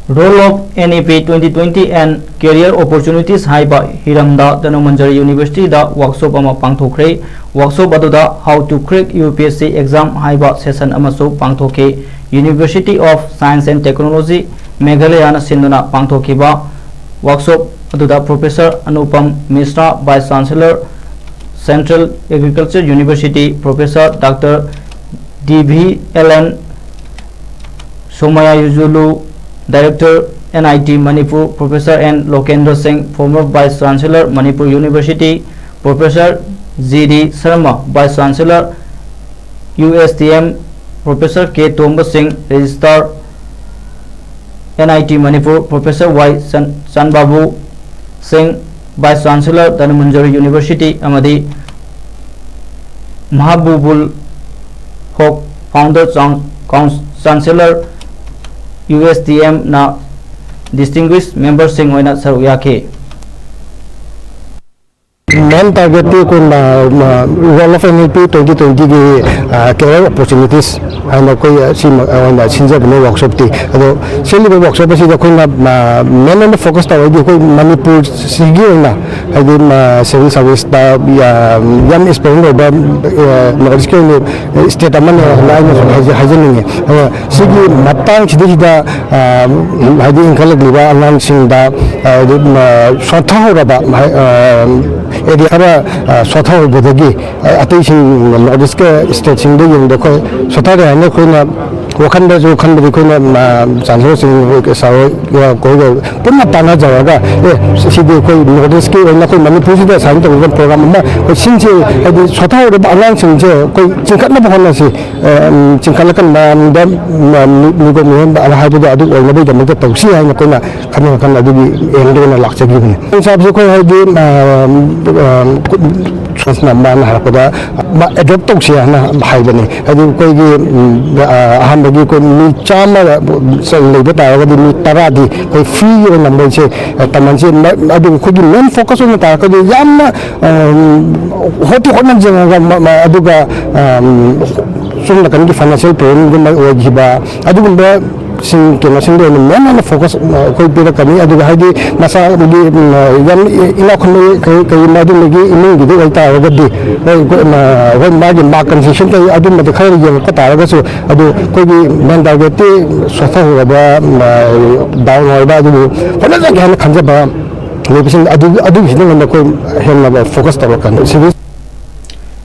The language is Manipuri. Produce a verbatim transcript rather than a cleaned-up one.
Role of N E P twenty twenty and Career Opportunities ꯍꯥꯏꯕ ꯍꯤꯔꯝꯗ ꯙꯅꯃꯟꯖꯔꯤ ꯌꯨꯅꯤꯚꯔꯁꯤꯇꯤꯗ ꯋꯥꯔꯛꯁꯣꯞ ꯑꯃ ꯄꯥꯡꯊꯣꯛꯈ꯭ꯔꯦ꯫ ꯋꯥꯔꯛꯁꯣꯞ ꯑꯗꯨꯗ How to Crack U P S C Exam ꯍꯥꯏꯕ ꯁꯦꯁꯟ ꯑꯃꯁꯨ ꯄꯥꯡꯊꯣꯛꯈꯤ꯫ University of Science and Technology ꯃꯦꯘꯥꯂꯌꯥꯅ ꯁꯤꯟꯗꯨꯅ ꯄꯥꯡꯊꯣꯛꯈꯤꯕ ꯋꯥꯔꯛꯁꯣꯞ ꯑꯗꯨꯗ professor Anupam ꯃꯤꯁ꯭ꯔꯥ, Vice Chancellor, Central Agriculture University, Professor Doctor D V L N Somayayujulu, Director, N I T Manipur, Professor N Lokendra Singh, former Vice Chancellor, Manipur University, Professor G D Sharma, Vice Chancellor, U S T M, Professor K Tomba Singh, Registrar, N I T Manipur, Professor Y Chan-, Chanbabu Singh, Vice Chancellor, Dhanamanjari University, ꯑꯃꯗꯤ ꯃꯍꯕꯨꯕꯨꯜ ꯍꯣꯛ, Founder, Chan-, Couns-, Chancellor, U S T M ꯅ distinguished memberꯁꯤꯡ ꯑꯣꯏꯅ ꯁꯔꯨꯛ ꯌꯥꯈꯤ꯫ Main targetꯇꯤ ꯑꯩꯈꯣꯏꯅ, ꯃ, Role of N E P twenty twentyꯒꯤ, ꯑ, career opportunities ꯍꯥꯏꯅ ꯑꯩꯈꯣꯏ ꯁꯤ ꯑꯣꯏꯅ ꯁꯤꯟꯖꯕꯅꯦ ꯋꯥꯔꯛꯁꯣꯞꯇꯤ꯫ ꯑꯗꯣ ꯁꯤꯜꯂꯤꯕ ꯋꯥꯔꯛꯁꯣꯞ ꯑꯁꯤꯗ ꯑꯩꯈꯣꯏꯅ, ꯃ, main ꯑꯣꯏꯅ focus ꯇꯧꯔꯤꯗꯤ ꯑꯩꯈꯣꯏ ꯃꯅꯤꯄꯨꯔꯁꯤꯒꯤ ꯑꯣꯏꯅ, ꯍꯥꯏꯗꯤ, ꯃ, civil serviceꯇ ꯌꯥ-, ꯌꯥꯝ aspirant ꯑꯣꯏꯕ, ꯑ, North Eastꯀꯤ ꯑꯣꯏꯅ state ꯑꯃꯅꯦ ꯍꯥꯏꯅ ꯑꯩꯅꯁꯨ ꯍꯥꯏꯖ-, ꯍꯥꯏꯖꯅꯤꯡꯉꯤ꯫ ꯑꯗꯣ ꯁꯤꯒꯤ ꯃꯇꯥꯡꯁꯤꯗꯩꯁꯤꯗ, ꯑ, ꯍꯥꯏꯗꯤ ꯏꯟꯈꯠꯂꯛꯂꯤꯕ ꯑꯉꯥꯡꯁꯤꯡꯗ, ꯑ, ꯍꯥꯏꯗꯤ, ꯃ, ꯁꯣꯟꯊꯍꯧꯔꯕ, ꯍꯥꯏ-, ꯑ, area ꯈꯔ, ꯑ, ꯁꯣꯟꯊꯍꯧꯕꯗꯒꯤ, ꯑ, ꯑꯇꯩꯁꯤꯡ North Eastꯀ stateꯁꯤꯡꯗ ꯌꯦꯡꯕꯗ ꯑꯩꯈꯣꯏ ꯁꯣꯟꯊꯔꯦ ꯍꯥꯏꯅ ꯑꯩꯈꯣꯏꯅ ꯋꯥꯈꯜꯗꯁꯨ ꯈꯟꯕꯗꯤ ꯑꯩꯈꯣꯏꯅ, ꯑ, ꯆꯥꯟꯁꯦꯂꯔꯁꯤꯡ, ꯑꯩꯈꯣꯏ ꯁꯥꯔ ꯍꯣꯏ, ꯑꯩꯈꯣꯏꯒ ꯄꯨꯟꯅ ꯇꯥꯟꯅꯖꯔꯒ, ꯑꯦ, ꯁꯤꯗꯤ ꯑꯩꯈꯣꯏ North Eastꯀꯤ ꯑꯣꯏꯅ ꯑꯩꯈꯣꯏ ꯃꯅꯤꯄꯨꯔꯁꯤꯗ ꯁꯨꯃꯥꯏꯅ ꯇꯧꯕ program ꯑꯃ ꯑꯩꯈꯣꯏ ꯁꯤꯟꯁꯤ, ꯍꯥꯏꯗꯤ ꯁꯣꯟꯊꯍꯧꯔꯕ ꯑꯉꯥꯡꯁꯤꯡꯁꯦ ꯑꯩꯈꯣꯏ ꯆꯤꯡꯈꯠꯅꯕ ꯍꯣꯠꯅꯁꯤ꯫ ꯑ, ꯎꯝ, ꯆꯤꯡꯈꯠꯂꯀꯥꯟꯗ ꯃ-, ꯃꯤ-, ꯃꯤꯒꯣꯟ ꯃꯤꯍꯣꯟꯕ ꯍꯥꯏꯕꯗꯣ ꯑꯗꯨ ꯑꯣꯏꯅꯕꯒꯤꯗꯃꯛꯇ ꯇꯧꯁꯤ ꯍꯥꯏꯅ ꯑꯩꯈꯣꯏꯅ ꯈꯟꯅ ꯈꯟꯅ ꯑꯗꯨꯒꯤ aimꯗ ꯑꯣꯏꯅ ꯂꯥꯛꯆꯈꯤꯕꯅꯤ꯫ ꯆꯥꯕꯁꯦ ꯑꯩꯈꯣꯏ ꯍꯥꯏꯗꯤ, ꯑ, ꯑ, ꯁꯣꯁꯅ ꯃꯥꯅ ꯍꯥꯏꯔꯛꯄꯗ ꯃꯥ adopt ꯇꯧꯁꯤ ꯍꯥꯏꯅ ꯍꯥꯏꯕꯅꯤ꯫ ꯍꯥꯏꯗꯤ ꯑꯩꯈꯣꯏꯒꯤ, ꯎꯝ, ꯑ, ꯑꯍꯥꯟꯕꯒꯤ ꯑꯩꯈꯣꯏ ꯃꯤ ꯆꯥꯝꯃ ꯂꯩꯕ ꯇꯥꯔꯒꯗꯤ ꯃꯤ ꯇꯔꯥꯗꯤ ꯑꯩꯈꯣꯏ freeꯒꯤ ꯑꯣꯏꯅ ꯃꯣꯏꯁꯦ, ꯑ, ꯇꯝꯍꯟꯁꯤ꯫ ꯃ-, ꯑꯗꯨ ꯑꯩꯈꯣꯏꯒꯤ main focus ꯑꯣꯏꯅ ꯇꯥꯔꯒꯗꯤ ꯌꯥꯝꯅ, ꯑ, ꯍꯣꯠꯇꯤ ꯍꯣꯠꯅꯖꯔꯒ ꯃ-, ꯃ-, ꯑꯗꯨꯒ, ꯑ, ꯁꯣꯝ ꯅꯥꯀꯟꯒꯤ financial problemꯒꯨꯝꯕ ꯑꯣꯏꯈꯤꯕ ꯑꯗꯨꯒꯨꯝꯕ ꯁꯤꯡ ꯀꯩꯅꯣꯁꯤꯡꯗ ꯑꯣꯏꯅ ꯃꯦꯟ ꯑꯣꯏꯅ ꯐꯣꯀꯁ ꯑꯩꯈꯣꯏ ꯄꯤꯔꯛꯀꯅꯤ꯫ ꯑꯗꯨꯒ ꯍꯥꯏꯗꯤ ꯃꯁꯥꯒꯤ ꯌꯥꯝ ꯏꯅꯥꯛ ꯈꯨꯟꯕ ꯀꯩ ꯀꯩ ꯑꯗꯨꯝꯕꯒꯤ ꯏꯃꯨꯡꯒꯤꯗꯤ ꯑꯣꯏꯇꯥꯔꯒꯗꯤ ꯍꯣꯏ ꯑꯩꯈꯣꯏ ꯍꯣꯏ ꯃꯥꯒꯤ ꯃꯥꯔꯛ ꯀꯟꯁꯦꯁꯟ ꯀꯩ ꯑꯗꯨꯝꯕꯗꯤ ꯈꯔ ꯌꯦꯡꯉꯛꯄ ꯇꯥꯔꯒꯁꯨ, ꯑꯗꯨ ꯑꯩꯈꯣꯏꯒꯤ ꯃꯦꯟ ꯇꯥꯔꯒꯦꯠꯇꯤ ꯁꯣꯊꯍꯧꯔꯕ, ꯗꯥꯎꯟ ꯑꯣꯏꯔꯕ ꯑꯗꯨꯕꯨ ꯍꯣꯠꯅꯖꯒꯦ ꯍꯥꯏꯅ ꯈꯟꯖꯕ ꯂꯩꯕꯁꯤꯡ ꯑꯗꯨ ꯑꯗꯨꯒꯤꯁꯤꯅ ꯉꯝꯅ ꯑꯩꯈꯣꯏ ꯍꯦꯟꯅ ꯐꯣꯀꯁ ꯇꯧꯔꯛꯀꯅꯤ꯫ ꯁꯤꯚꯤꯜ